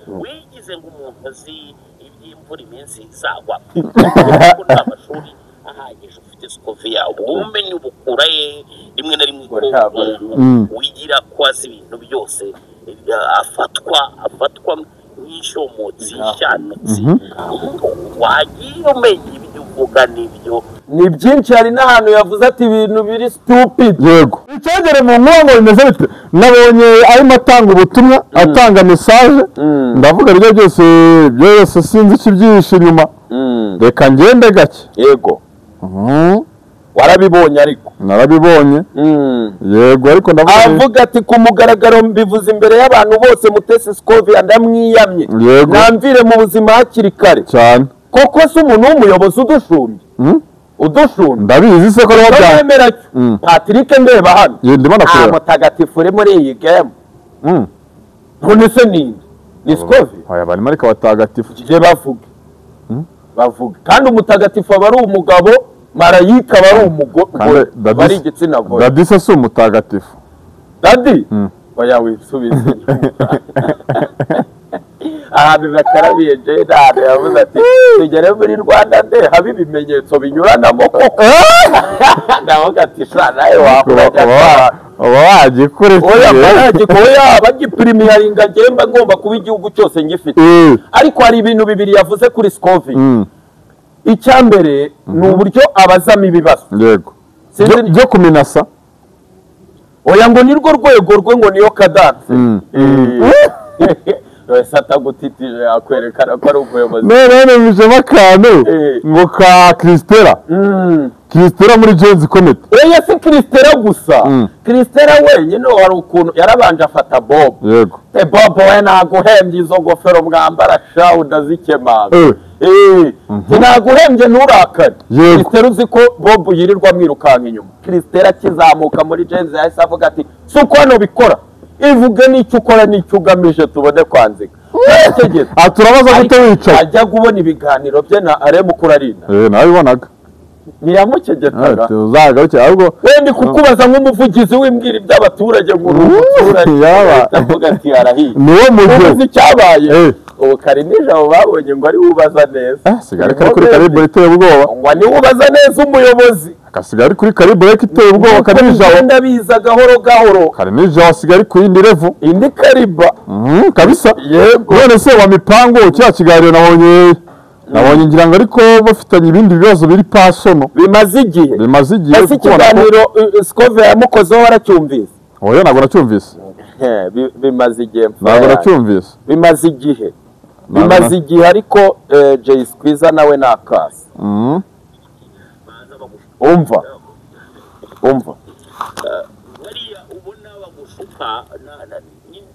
Wigize ngo umuntu azi iby'imvura iminsi izagwa, kuko nta mashuri ahagije ufite. Scovia, ubumenyi ubukura he? Rimwe na rimwe ko umuntu wigira ko azi ibintu byose afatwa nk'inshomotsi ishyanutsi. Wagiye umenya ibyo uvuga n'ibyo. Ni byinshi. Hari n'ahantu yavuze ati ibintu biri stupid. Yego, icyogere mu nkongo bimeze bite? Nabonye arimo atanga ubutumwa, atanga message. Ndavuga ibyo byose byose, sinzi ikibyihishe inyuma, reka ngende gake. Warabibonye ariko? Narabibonye, yego, ariko ndavuga Avuga ati: "Ku mugaragaro mbivuze imbere y'abantu bose, Mutesi Scovia ndamwiyamye." Namvire mu buzima hakiri kare. Cyane. Koko se umuntu w'umuyobozi udushumbye, udushumbye? Ndabizi se ko ariho bya Ndamwemera cyo. Patrick, ndeba hano. Ye, ndimo Nta ndakureba. mutagatifu uri muri iyi game. None se ninde? Ni Scovia? Oya, barimo ariko abatagatifu. Tujye bavuge, bavuge. Kandi umutagatifu aba ari umugabo, marayika aba ari umugore. Kandi aba ari igitsina gore. Daddy se si umutagatifu? Daddy? Oya, wisubize inyuma. Ahantu nakarabiye Jane yavuze ati tugere muri Rwanda Day habe ibimenyetso binyuranamo koko. Ndavuga ati sha, nawe wakora. Uba wagikurikiye. Oya, oya, bagipirimiyaringa ngemba ngomba kuba igihugu cyose ngifite. Ariko hari ibintu bibiri yavuze kuri Scovia. Icya mbere ni uburyo abazamo ibibazo. Sinzi. Byo kuminasa. Oya, ngo nirwo rwego rwe, ngo niyo cadence. Wese atagutitije yakwerekana ko ari umuyobozi. None numvishemo akantu ngo ka Christella. Christella muri Gen-Z Comedy. Oya, si Christella gusa. Christella wenyine hari ukuntu yarabanje afata Bob. Te Bob we, naguhembye, izo ngofero mwambara sha ndazikemanga. Sinaguhembye, nturakare. Christella, uzi ko Bob yirirwa amwirukanka inyuma? Christella akizamuka muri Gen-Z yahise avuga ati si uko hano bikora, ivuge n'icyo ukora n'icyo ugamije tubone kwanzika. Arategetse. Ah, turabaza gute wicaye? Ajya kubona ibiganiro bye na Aremu Kurarina. Nabibonaga. Ntiyamukegetaga? Uzagaruke ahubwo. Wenda kukubaza nk'umuvugizi w'imbwira iby'abaturage ngo uri umuturage. Yaba. Ahita avuga ati arahiye. Niwo mujyo. Uzi icyabaye? Ubu kari nijabo babonye ngo ari we ubaza neza. Sigara kari kuri calibre iteye ubwoba. Ngo niwe ubaza neza umuyobozi. Akasigara ari kuri calibre iteye ubwoba, kari nijabo. Bigenda biza gahoro gahoro. Kari nijabo asigaye ari ku yindi level. Indi calibre. Kabisa. None se wa mipango, kiriya kiganiro nabonye ngira ngo ariko bafitanye ibindi bibazo biri personal. Bimaze igihe. Bimaze igihe. Ese kuko ubona ko- ikiganiro Scovia yamukozeho waracyumvise? Oya, ntabwo nacyumvise. Bimaze igihe, mfura Ntabwo yanjye. nacyumvise. Bimaze igihe. Ntabwo Bimaze igihe, ariko Jay Squeezer nawe ni akasi. Umva, umva. Bariya ubona bagushuka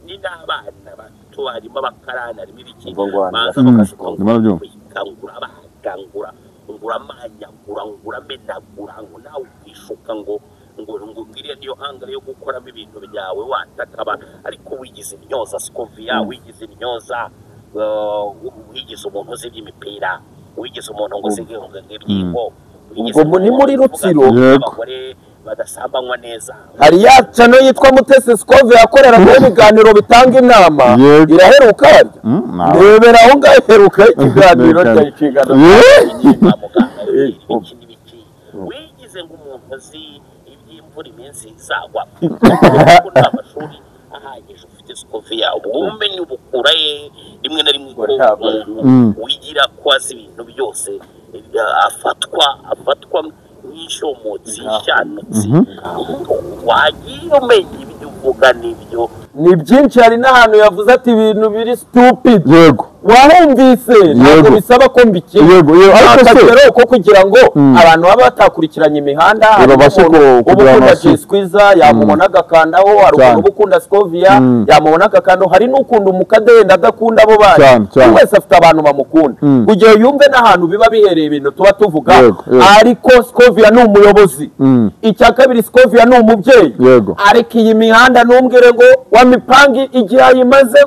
ni n'abana bato, harimo abakarani, harimo ibiki. Umva ngo hano Baza bagashuka ngo Ndimo ndabyumva. kwikangura, bagangura, nguramanyagura, nguramenagura, ngo nawe ukishuka ngo ngiriya niyo hangara yo gukoramo ibintu byawe watakaba. Ariko wigize intyoza, Scovia, wigize intyoza, wigize umuntu uzi iby'imipira, wigize umuntu ngo uzi nk'ibyingo. Ubwo ni muri Rutsiro. Abagore badasambanywa neza. Hari ya channel yitwa Mutesi Scovia yakoreragaho ibiganiro bitanga inama. Iraheruka harya? Ntabwo. Ndebera aho ngaho, iheruka ikiganiro Reka. cya inshingano. Kwa muganga, ibiki n'ibiki. Wigize ngo umuntu azi iby'imvura iminsi izagwa, kuko nta mashuri ahagije ufite. Scovia, ubumenyi ubukura he? Rimwe na rimwe ko umuntu wigira ko azi ibintu byose afatwa nk'inshomotsi ishyanutsi. Wagiye umenya ibyo uvuga n'ibyo. Ni byinshi. Hari n'ahantu yavuze ati ibintu biri stupid. Wahumvise? Ntabwo bisaba ko mbikina. Yego, ariko se Akagero ko kugira ngo abantu baba batakurikiranye imihanda, hari Babashe umuntu uba kugira ukunda amasi. Jay Squeezer yamubona agakandaho, hari umuntu uba ukunda Scovia yamubona agakandaho, hari n'ukunda umukade wenda adakunda abo bandi. Cyane. Buri wese afite abantu bamukunda kugira yumve n'ahantu biba bihereye ibintu tuba tuvuga. Yego. Ariko Scovia ni umuyobozi. Icya kabiri, Scovia ni umubyeyi. Ariko iyi mihanda, ntumbwire ngo wa mipangi igihe ayimaze,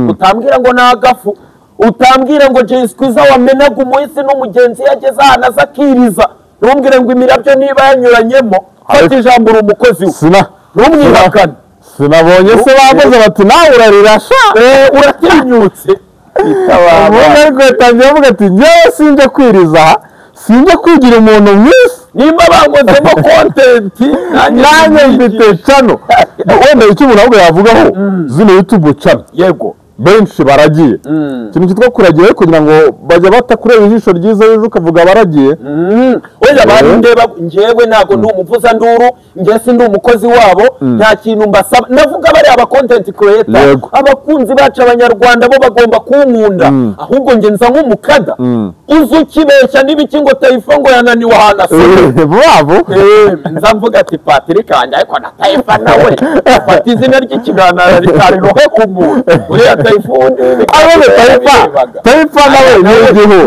utambwira ngo ni agafu, utambwira ngo Jay Squeezer wamenaga umuhisi n'umugenzi yageze ahantu aza akiriza, ntumbwire ngo imirabyo niba yanyuranyemo. Fata ijambo, uri umukozi we. Sina Ntumwihakane. Sinabonye se bavuze bati nawe urarira sha? Uratinyutse. Ubundi ariko yatangiye avuga ati njyewe sinjya kwiriza aha, sinjya kwigira umuntu mwiza, nimba bankozemo content nanjye mfite channel. Wenda icyo umuntu ahubwo yavugaho zino YouTube channel, yego benshi baragiye ikintu cyitwa kuragira, kugira ngo bajya batakureba ijisho ryiza ejo ukavuga baragiye. Oya abantu ndeba njyewe ntabwo ndi umuvuzanduru, njye si ndi umukozi wabo, nta kintu mbasaba. Ndavuga bari aba content creator, abakunzi bacu abanyarwanda bo bagomba kunkunda, ahubwo njye nza nk'umukada uzi ukibeshya n'ibiki ngo Taifa ngo yananiwe ahantu asubira bravo. Nza mvuga ati Patrick wanjye ariko na Taifa nawe afata izina ry'ikiganiro rikarirohe ku muntu uriya Taifa. Taifa nawe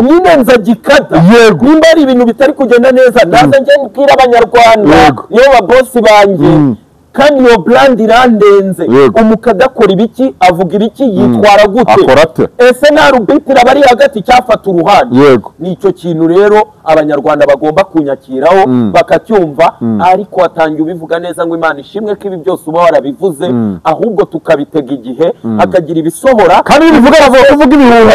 ni nyine nza gikada. Nimba ari ibintu bitari kugenda neza ndaza njye mbwira abanyarwanda niyo ba boss banjye, kandi iyo brand irandenze. Umukada akora ibiki, avuga ibiki, yitwara gute, ese nta rubitira bari hagati cyafata uruhande. Nicyo kintu rero abanyarwanda bagomba kunyakiraho bakacyumva. Ariko watangiye ubivuga neza ngo Imana ishimwe ko ibi byose uba warabivuze, ahubwo tukabitega igihe hakagira ibisohora. Kandi bivuga aravuga ibihuha.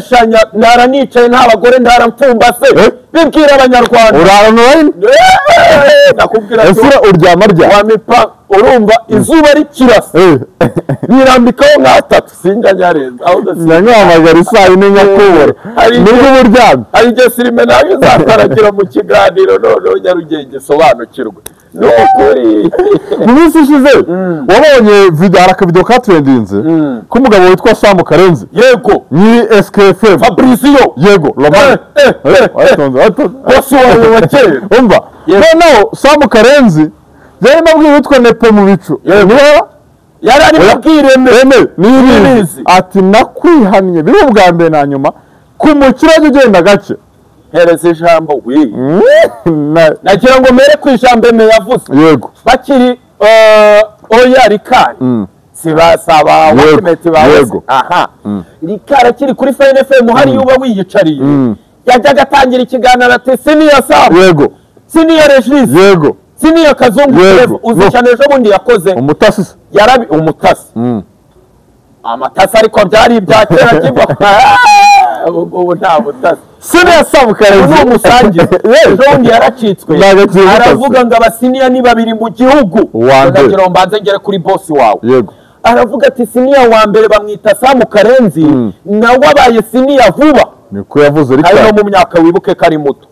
Shanya naranicaye nta bagore ndaramfumbase bibwira abanyarwanda. Urara online nakubwira ese uryama rya wamipa urumva izuba rikirasa nirambikaho nk'atatu sinjya nyarenza aho nyanyahamagara isaa yine nyakubura nibwo uburyamye. Hari igihe filime nawe izataragira mu kiganiro noneho Nyarugenge sobanukirwe ni ukuri. Mu minsi ishize wabonye video, hari akavidewo katrendinze k'umugabo witwa Sam Karenzi, yego ni SKFM Fabrizio, yego Roman bosi wawe wa kera. Umva noneho Sam Karenzi yarimo abwira witwa Nepo mu bicu, yari arimo abwira Eme nibizi ati nakwihannye biri ubwa mbere na nyuma ku mukirage ugenda gake. Hereza ijambo wi nagira ngo mere ku ijambo Eme yavuze. Yego bakiri oya Rikari sibasaba wakimeti bawe. Aha Rikari akiri kuri Fine FM hari yuba wiyicariye, yajyaga atangira ikiganiro ati siniya Sam, yego siniya Regis, yego siniya Kazungu, uzi cyane ejo bundi yakoze umutasi, yarabi umutasi amatasi ariko byari ibya kera kiva ubu nta butasi. Siniya Sam Karenzi ni umusangiza ejo bundi yaracitswe aravuga ngo abasiniya ni babiri mu gihugu, ndagira ngo mbanze ngere kuri boss wawe. Yego aravuga ati siniya wa mbere bamwita Sam Karenzi, nawe abaye siniya vuba, niko yavuze Rikari no mu myaka wibuke kari muto.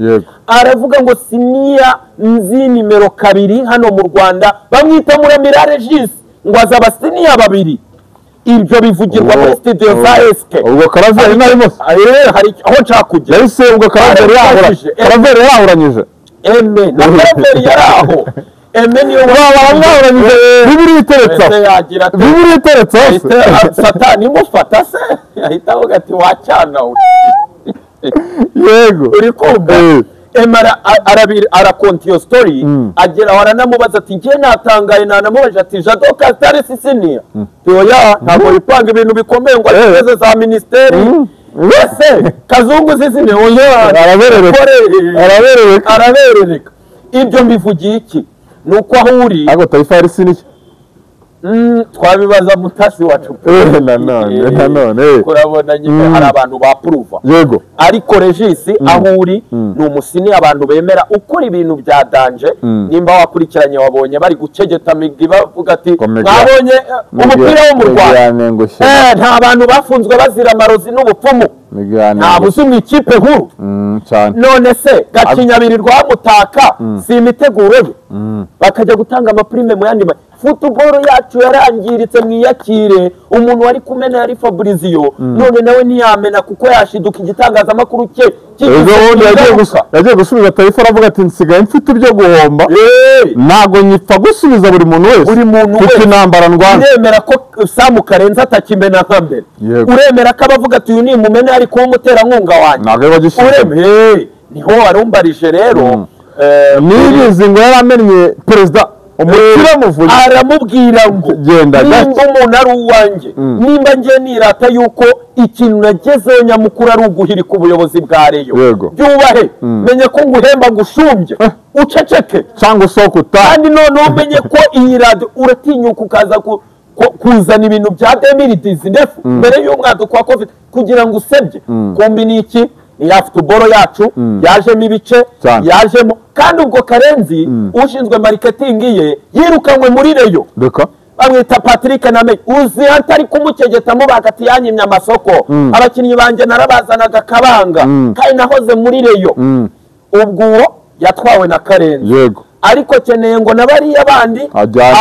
Aravuga ngo siniya nzi nimero 2 hano mu Rwanda bamwita Muramira Regis, ngo azaba siniya babiri. Ibyo bivugirwa muri studio za SK. Ubwo Karaveri narimo hari aho nshaka kujya. Yahise ubwo Karaveri yahuranyije Eme na Karaveri yaraho Eme niyo baramwahuranyije bibiri iteretse bibiri iteretse Satani imufata se ahita avuga ati wacyana we. Yego uri kumva Emara arakonta iyo story, agera aranamubaza ati njye natangaye, nanamubaje ati Jado Castar sisiniya oya ntabwo bipanga ibintu bikomeye ngo ageze za ministeri ese Kazungu sisiniya oya araberereka araberereka. Ibyo mbivugiye iki nuko aho uri ago Taifa ari siniya twabibaza mutasi wacu nanone kurabona nyine hari abantu bapuruva. Yego ariko Regis aho uri ni umusini abantu bemera ukora ibintu bya danje. Nimba wakurikiranye wabonye bari gucegeta migi bavuga ati mwabonye umupira wo mu Rwanda nta bantu bafunzwe bazira amarozi n'ubupfumu, nta buzi mu ikipe nkuru none se Gakinyabiri rwamutaka si imiteguro ye bakajya gutanga amaprime mu yandi. Football yacu yarangiritse mwiyakire, umuntu wari kumena yari Fabrizio none nawe ntiyamena kuko yashiduka igitangazamakuru cye. Yagiye gusubiza Taifa aravuga ati nsigaye mfite ibyo guhomba, ntago nyipfa gusubiza buri muntu wese, buri muntu wese intambara ndwana. Uremera ko Sam Karenzi atakimena nka mbere, uremera ko abavuga ati uyu ni mumena ari kuba umuterankunga wanjye, ntabwo uremera niho warumbarije rero. Nibizi ngo yaramennye perezida umupira muvuye aramubwira ngo nimba umuntu ari uwanjye, nimba ngiye nirata yuko ikintu nagezeho nyamukuru ari uguhirika ubuyobozi bwa Rayon, byubahe menye ko nguhemba ngushumbye uceceke cyangwa usohoke utahe. Kandi noneho umenye ko iyi radio uratinyuka ukaza Kuzana ibintu bya 2019 mbere y'umwaduko wa Covid kugira ngo usebye kumbi ni iki ya football yacu yajemo ibice yajemo. Kandi ubwo Karenzi ushinzwe marketing ye yirukanwe muri Rayon, bamwita Patrick Name, uzi atari kumukegeta bagati yanyimye amasoko, abakinnyi banjye narabazanaga kabanga kandi nahoze muri Rayon. Ubwo yatwawe na Karenzi. Yego. Ariko keneye ngo nabariya bandi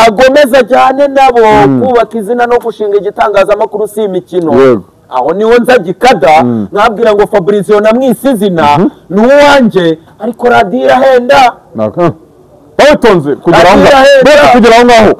agomeza ajyane nabo kubaka izina no gushinga igitangazamakuru si imikino. Aho niho nza gikada nkabwira ngo Fabrizio namwise izina ni uwanjye, ariko radiyo irahenda. Batonze kugera aho ngaho, kugera aho ngaho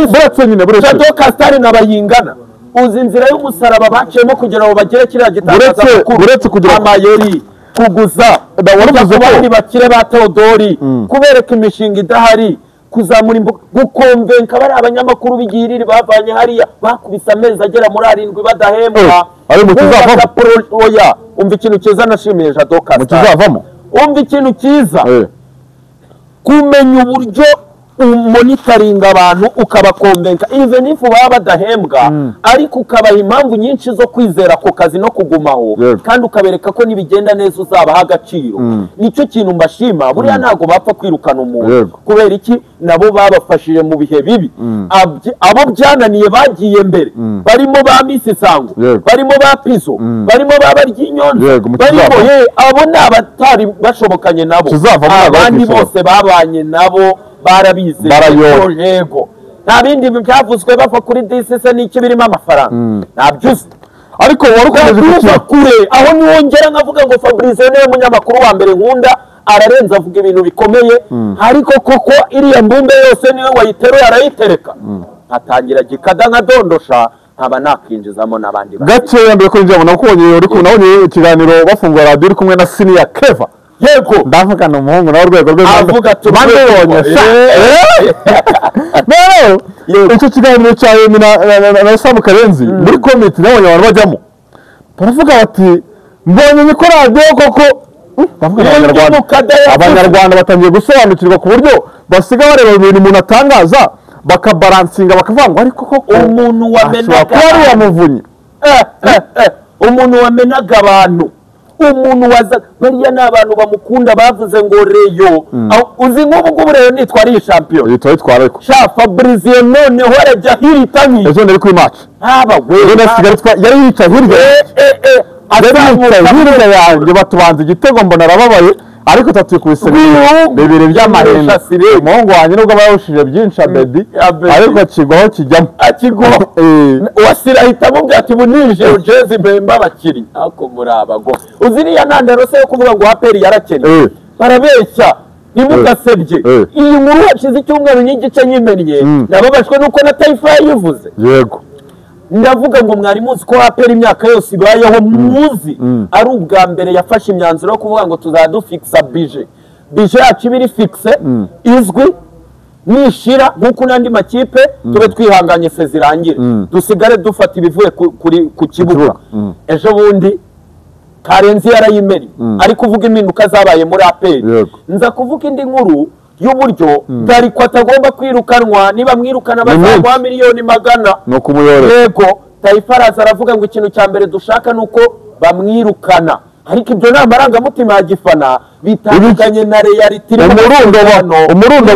buretse nyine buretse Jado Castar n'abayingana uzi inzira y'umusaraba baciyemo kugira ngo bagere kiriya gitangazamakuru, buretse kugira amayeri kuguza abandi bakire ba Theodori, kubereka imishinga idahari, kuzamura imbuga, gukomvenka bari abanyamakuru b'igihiriri bavanye hariya bakubise amezi agera muri 7 badahembwa. Ari mu kizavamo. Oya, umva ikintu cyiza nashimiye Jado Castar. Umva ikintu cyiza, kumenya uburyo umonitoringa abantu ukabakomvenka even if baba badahembwa, ariko ukabaha impamvu nyinshi zo kwizera ku kazi no kugumaho, kandi ukabereka ko nibigenda neza uzabaha agaciro. Nicyo kintu mbashima, buriya ntago bapfa kwirukana umuntu. Kubera iki? Nabo babafashije mu bihe bibi. Abo byananiye bagiye mbere, barimo ba Miss Sango, barimo ba Pizo, barimo ba Baryinyonza, barimo abo ni abatari bashobokanye nabo, abandi bose babanye nabo barabize. Yego, nta bindi byavuzwe bava kuri DCC n'iki birimo amafaranga ntabyuze. Ariko warukomeje kuva kure aho niwongera nkavuga ngo Fabrizio niwe munyamakuru wa mbere nkunda, ararenza avuga ibintu bikomeye, ariko koko iriya mbumbe yose niwe wayiteruye arayitereka, atangira gikada nka dondosha nkaba nakinjizamo n'abandi gakeya. Mbere ko njya nakubonye uri nabonye ikiganiro bafungura radio uri kumwe na Senior Clever. Yego, ndavuga no muhungu nawe urwego rwe avuga tubonye. No, icyo kiganiro cya Yemi na Sam Karenzi muri komite nabonye abantu bajyamo baravuga bati mbonye niko radio koko. Ndavuga abanyarwanda batangiye gusobanukirwa ku buryo basiga bareba ibintu umuntu atangaza bakabalansinga bakavuga ngo ariko koko umuntu wamenaga wamuvunye, umuntu wamenaga abantu, umuntu waza bariya ni abantu bamukunda bavuze ngo Rayon. Uzi nk'ubu ngubu Rayon nitwa ari champion, yitwa ariko sha Fabrizio noneho arajya hirita nki ejo ndari kuri match haba we yari yicaye hirya hirya yanjye batubanza igitego mbona arababaye, ariko tatukubise bibiri by'amahenda. Umuhungu wanjye nubwo barushije byinshi Abedi, ariko kigwaho kijyamo akigwaho. Wasira ahita amubwira ati bunije jezi mbemba abakiri ako muri abago. Uziriya ntandaro se yo kuvuga ngo APR yarakennye, barabeshya ntimugasebye. Iyi nkuru hashize icyumweru n'igice nyimennye, nababajwe nuko na Taifa yayivuze. Yego, ndavuga ngo mwari muzi ko APR imyaka yose ibayeho muzi ari ubwa mbere yafashe imyanzuro yo kuvuga ngo tuzadufixa bije, bije yacu ibiri fixe izwi nishira nkuko n'andi makipe tube twihanganye se zirangire, dusigare dufata ibivuye ku kibuga. Ejo bundi Karenzi yarayimeri ari kuvuga impinduka zabaye muri APR. Nza kuvuga indi nkuru y'uburyo Dariko atagomba kwirukanwa, niba mwirukana bazagwa 100,000,000 no kumuyore. Yego, Taifa araza aravuga ngo ikintu cya mbere dushaka nuko bamwirukana, ariko ibyo ni amarangamutima ya gifana bitandukanye na reality. Umurundo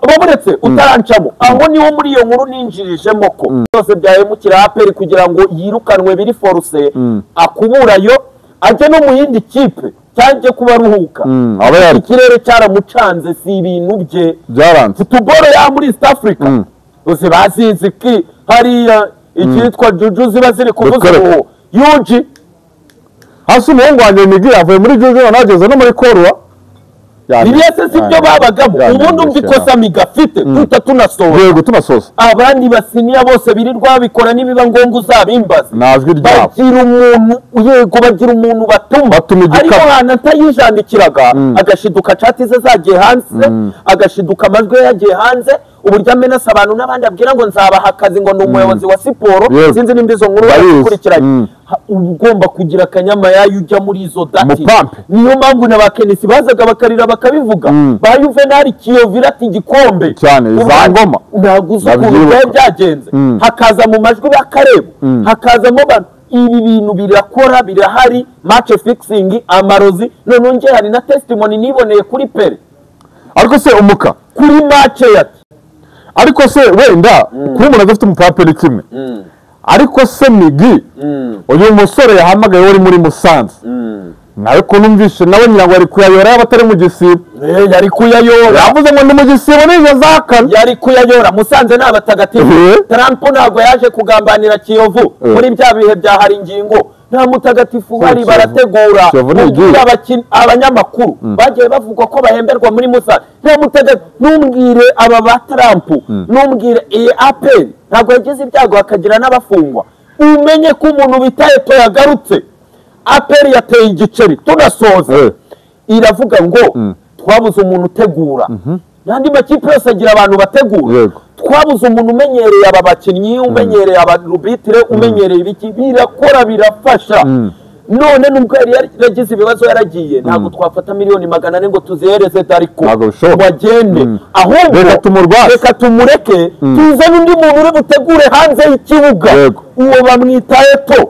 baburetse utarancamo aho niho muri iyo nkuru ninjirijemo ko byose byahemukira APR kugira ngo yirukanwe biri force, akuburayo ajye no mu yindi kipe cyangwa kuba ruhuka. Ikirere cyaramucanze, si ibintu bye byaranze. Football ya muri East Africa uzi bazizi ki hariya icyitwa juju ziba ziri kuvuza ubu yuji hasi. Umuhungu wanjye Migi avuye muri juju nageze no muri Korwa. Biriya se sibyo babagamo. Ubundi umva ikosa Miga afite duhita tunasoza. Yego, tunasoza. Abandi basiniya bose birirwa babikora nibiba ngombwa uzabimbaze. Najwi ryabo bagira umuntu, yego bagira umuntu batuma, ariko ahantu atayijandikiraga agashiduka chat ze zagiye hanze, agashiduka amajwi yagiye hanze. uburyo amenasa abantu n'abandi abwira ngo nzabaha akazi ngo ni umuyobozi wa siporo, sinzi nimba izo nkuru barakurikiranye. Ugomba kugira akanyamayayo ujya muri izo dati. Niyo mpamvu na ba Kenisi bazaga bakarira bakabivuga, ba Juvenal Kiyovu ati igikombe cyane za ngoma ntabwo uzi ukuntu byari byagenze, hakaza mu majwi ba Karebu, hakazamo abantu. Ibi bintu birakora, birahari, match fixing, amarozi. None nge hari na testimony niboneye kuri Pere. Ariko se umuka kuri match yati, ariko se wenda kuba umuntu adafite umupaperi kimwe, ariko se Migi uyu musore yahamagaye wari muri Musanze, nawe ko numvishe nawe nyirango ari kuyayora abatari mu gisibo. Yari kuyayora, yavuze ngo ndi mu gisibo nije zakana, yari kuyayora. Musanze ni abatagatifu. Trump ntabwo yaje kugambanira Kiyovu muri bya bihe bya hari ingingo, nta mutagatifu uhari, barategura. Abanyamakuru bagiye bavuga ko bahemberwa muri Musanze, nta mutagatifu. Ntumbwire aba ba Trump, ntumbwire iyi APR ntabwo yagize ibyago hakagira n'abafungwa. Umenye ko umuntu bita Eto yagarutse, APR yateye igiceri. Tunasoza iravuga ngo twabuze umuntu utegura, n'andi makipe yose agira abantu bategura. Twabuze umuntu umenyereye aba bakinnyi, umenyereye aba rubitire, umenyereye ibiki, birakora birafasha. None nubwo yari yaragize ibibazo yaragiye, ntabwo twafata 400,000,000 ngo tuzihereze Dariko ngo agende, ahubwo reka tumureke tuzane undi muntu uri butegure hanze y'ikibuga, uwo bamwita Eto.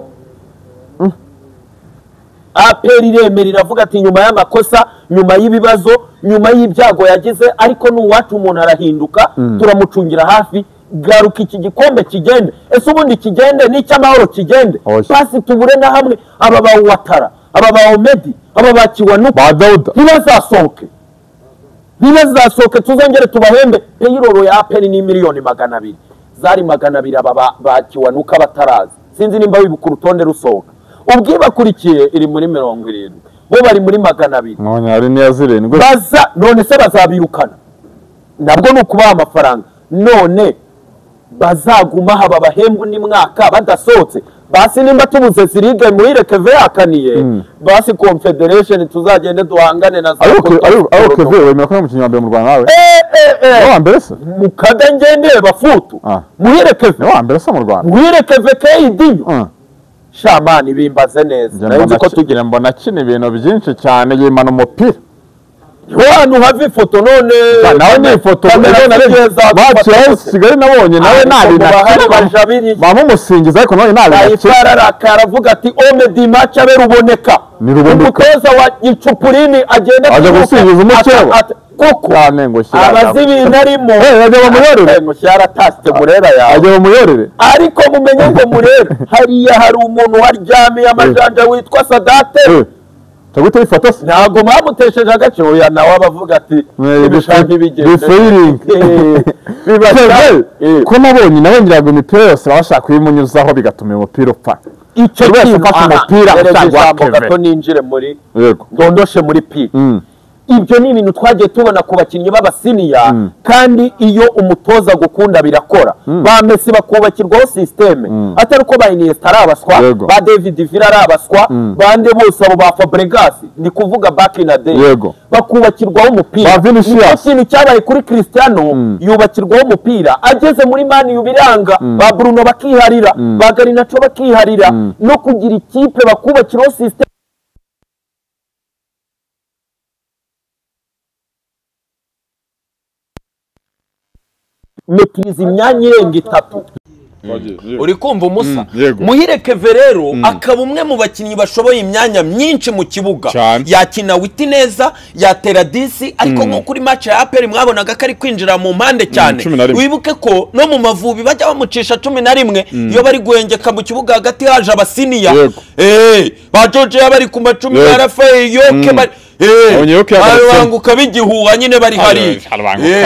APR iremera iravuga ati nyuma y'amakosa, nyuma y'ibibazo, nyuma y'ibyago yagize, ariko n'uwacu umuntu arahinduka, turamucungira hafi. Garuka iki gikombe kigende. Ese ubundi kigende n'icy'amahoro kigende, basi tubure na hamwe aba ba Ouattara, aba ba Omedi, aba ba Kiwanuka ntibazasohoke, ntibazasohoke, tuzongere tubahembe. Payroll ya APR ni 200,000,000, zari 200 aba ba Kiwanuka batarazi. Sinzi nimba wibuka urutonde rusohoka, ubwibakurikiye iri muri 70, bo bari muri 200. None hari niya zirindwi baza, none se bazabirukana, nabwo ni ukubaha amafaranga. None bazaguma haba bahembwa ni mwaka badasohotse. Basi nimba tubuze zirige muhire Keve yakaniye, basi Confederation tuzagende duhangane na za. Ariko Keve wemera ko umukinnyi wa mbere mu Rwanda nawe? Wa mbere se mukada ngende bafutu muhire Keve wa mbere se mu Rwanda, muhire Keve KD. Shamani bimbaze neza, nayo ko tugira mbona kine ibintu byinshi cyane yimana umupira. Hano have ifoto none nawe ni ifoto Kigali nabonye nawe nabi na bamumusingiza, ariko nawe nabi aravuga ati Omedi match abe ruboneka, umutoza wa Gicupurini agenda aje gusingiza umukeba koko abazi ibintu arimo. Yaratasite Murera yawe, ajya bamuyorere. Ariko mumenye ngo Murera hariya hari umuntu waryamiye amajanja witwa Sadate. Tagute ifata se ntabwo mwamutesheje agaciro, ya nawe abavuga ati ibishaka bigende ko nabonye nawe ngirago imipira yose bashaka kuyimunyuzaho bigatuma umupira upfa. Icyo kintu umupira ushaka gato ninjire muri ndondoshe muri pi. Ibyo ni ibintu twagiye tubona ku bakinnyi b'abasiniya, kandi iyo umutoza gukunda birakora. Ba Messi bakubakirwaho systeme, atari uko ba Iniesta ari abaswa, ba David Villa ari abaswa, bande bose abo ba Fabregas, ni kuvuga back in the day, bakubakirwaho umupira. Ikintu cyabaye kuri Cristiano, yubakirwaho umupira ageze muri Man U biranga, ba Bruno bakiharira, ba Garnacho bakiharira, no kugira ikipe bakubakiraho systeme. Maîtrise imyanya irenga 3. Uri kumva umusa Muhire Keve rero akaba umwe mu bakinnyi bashoboye imyanya myinshi mu kibuga, yakina witi neza, yatera disi, ariko nko kuri match ya APR mwabonaga ko ari kwinjira mu mpande cyane. Wibuke ko no mu Mavubi bajya bamucisha 11 iyo bari guhengeka mu kibuga hagati haje abasiniya, ba George bari ku macumi ya Rafael Yoke bari babanguka b'igihuha nyine bari hari.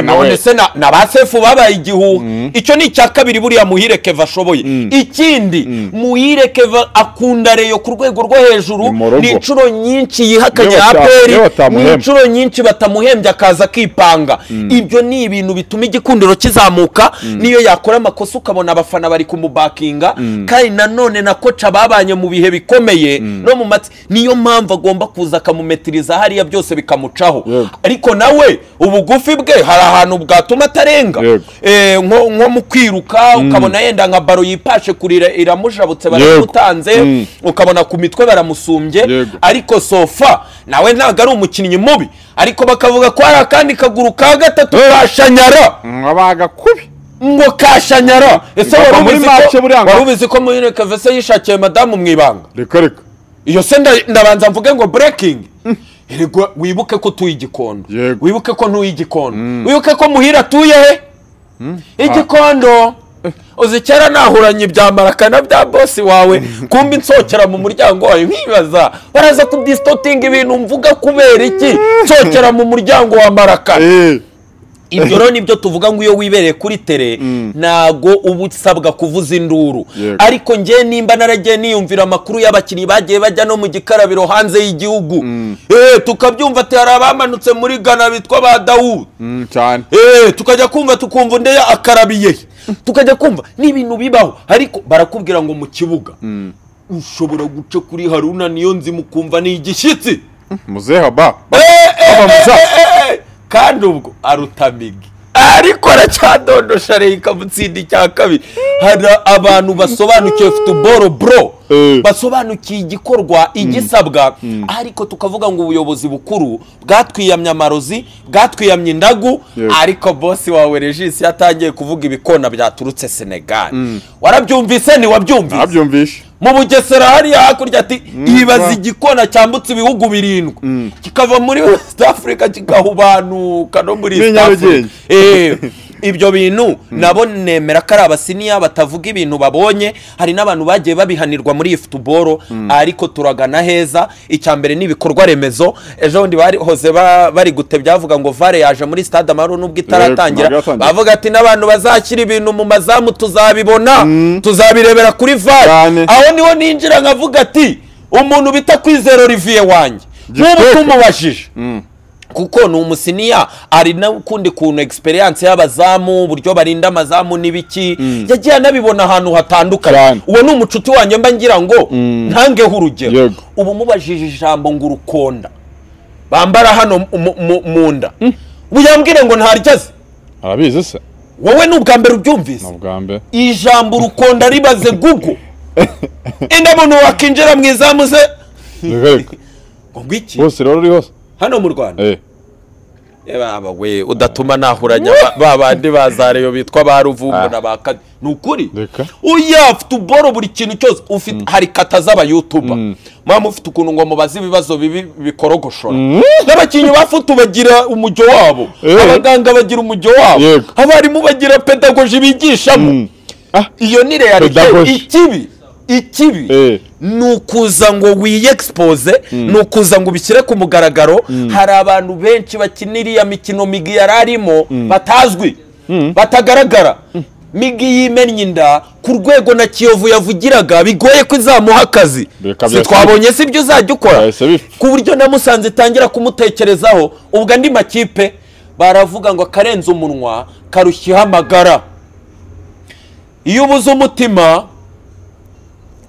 None se na ba Sefu babaye igihuha. Icyo ni icya kabiri buriya Muhire Keve ashoboye. Ikindi Muhire Keve akunda Rayon ku rwego rwo hejuru, ni inshuro nyinshi yihakanye APR, ni inshuro nyinshi batamuhembye akaza akipanga. Ibyo ni ibintu bituma igikundiro kizamuka, niyo yakora amakosa ukabona abafana bari kumubakinga. Kandi nanone na koca babanye mu bihe bikomeye no mu matsi, niyo mpamvu agomba kuza akamumetiriza. hariya byose bikamucaho. Ariko nawe ubugufi bwe hari ahantu bwatuma atarenga, nko mu kwiruka ukabona yenda nka baro yipashe kurira iramujabutse baramutanze, ukabona ku mitwe baramusumbye. Ariko sofa nawe ntabwo ari umukinnyi mubi, ariko bakavuga ko hari akandi kaguru ka gatatu kashanyara abaga kubi ngo kashanyara. Ese wari ubizi ko Muhire Kevin se yishakiye madamu mu ibanga? Reka reka, iyo se ndabanza mvuge ngo breaking. Erega wibuke ko tuye Igikondo, wibuke ko ntuye Igikondo, wibuke ko Muhire atuye he Igikondo. Uzi kera nahuranye ibya marakana bya bosi wawe, kumbi nsokera mu muryango wawe nkibaza baraza kudistotinga ibintu mvuga kubera iki nsokera mu muryango wa marakana. Ibyo rero nibyo tuvuga ngo iyo wibereye kuri tere ntago uba usabwa kuvuza induru. Ariko nge nimba naragiye niyumvira amakuru y'abakinnyi bagiye bajya no mu gikarabiro hanze y'igihugu, tukabyumva ati hari abamanutse muri Ghana bitwa ba Dawud cyane, tukajya kumva tukumva undi akarabiye, tukajya kumva ni ibintu bibaho. Ariko barakubwira ngo mu kibuga ushobora guca kuri Haruna niyo nzi mukumva ni igishyitsi muzeha ba kandi ubwo aruta Migi, ariko aracyadondosha reka mutsinda icya kabiri. Hari abantu basobanukiwe football bro, basobanukiye igikorwa igisabwa, ariko tukavuga ngo ubuyobozi bukuru bwatwiyamye amarozi, bwatwiyamye indagu. Ariko boss wawe Regis yatangiye kuvuga ibikona byaturutse Senegal. Warabyumvise? Ni wabyumvise? Nabyumvise. Mu Bugesera hariya hakurya ati ibaza igikona cyambutse ibihugu 7 kikava muri West Africa kikahubanuka no muri East Africa. Ibyo bintu nabo nemera ko ari abasiniya batavuga ibintu babonye. Hari n'abantu bagiye babihanirwa muri iyi football, ariko turagana heza. Icya mbere ni ibikorwa remezo. Ejo bundi barihoze bari gute byavuga ngo VAR yaje muri Stade Amahoro nubwo itaratangira, bavuga ati n'abantu bazashyira ibintu mu mazamu tuzabibona, tuzabirebera kuri VAR. Aho niho ninjira nkavuga ati umuntu bita Kwizera Olivier wanjye nk'ubu tumubajije, kuko ni umusiniya ari n'ukundi kuntu experience y'abazamu, uburyo barinda amazamu n'ibiki, yagiye anabibona ahantu hatandukanye. Uwo ni umucuti wanjye mba ngira ngo ntangeho urugero. Ubu mubajije ijambo ngo urukonda bambara hano mu nda, ubu yambwire ngo ntaryaze. Arabizi se? Wowe ni ubwa mbere ubyumvise? Ijambo urukonda ribaze Google. Inda muntu wakinjira mu izamu se ngo iki bose rero uri hose hano mu Rwanda. Eba we udatuma nahuranya ba bandi bazareyo bitwa ba Ruvumbu na ba Kadi. Ni ukuri oya football buri kintu cyose ufite. Hari kata z'aba YouTuber mama ufite ukuntu ngo mubaze ibibazo bibi bikorogoshora. N'abakinnyi ba foot bagira umujyo wabo, abaganga bagira umujyo wabo, abarimu bagira pedagogy bigishamo. Iyo ni reality. Ikibi ni ukuza ngo wiyexpose, ni ukuza ngo ubishyire ku mugaragaro. Hari abantu benshi bakina iriya mikino Migi yararimo batazwi, batagaragara. Migi yimennye inda ku rwego na Kiyovu yavugiraga bigoye ko izamuha akazi. Si twabonye si ibyo uzajya ukora, ku buryo na Musanze itangira kumutekerezaho. Ubwo andi makipe baravuga ngo akarenze umunwa karushya amagara. Iyo ubuze umutima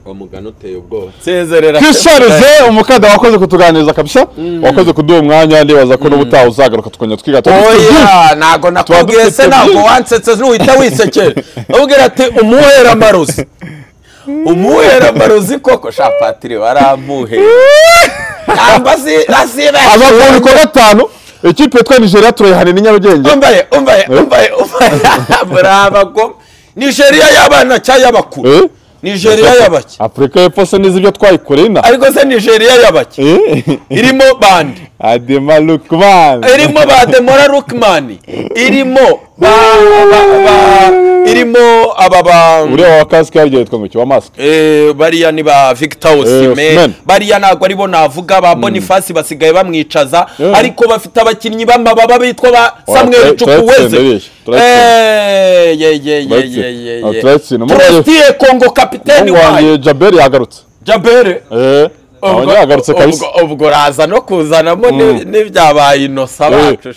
umugano uteye ubwoba. Sezerera Kishareze umukada wakoze kutuganiriza kabisa, wakoze kuduha umwanya. Ndibaza ko n'ubutaha uzagaruka tukongera twiga. Oya nago nakubwiye se, ntabwo wansetse nuhita wisekera ubwira ati umuhera amarozi, umuhera amarozi koko. Sha Patiri waramuhe Amavubi ku wa gatanu ikipe yitwa Nigeria turayihanira i Nyarugenge. Umbaye umbaye umbaye umbaye ko Nigeria y'abana cyangwa y'abakuru? Nigeria y'abaki? Afrika y'Epfo se nizi ibyo twayikoreye ina. Ariko se Nigeria y'abaki? Irimo bandi. Adema Lukman. Irimo ba Demola Lukman. Irimo ba irimo aba ba uriya wa kasike yaryo yitwa ngo ki wa mask? Bariya ni ba Victor Osimhen. Bariya ntabwo aribo navuga ba Boniface basigaye bamwicaza, ariko bafite abakinnyi b'amababa bitwa ba Samuel Chukwueze. Ye Kongo kapiteni wayo Jaberi yagarutse. Jaberi yagarutse kabisa. Ubwo raza no kuzanamo n'ibyabaye inosa bacu.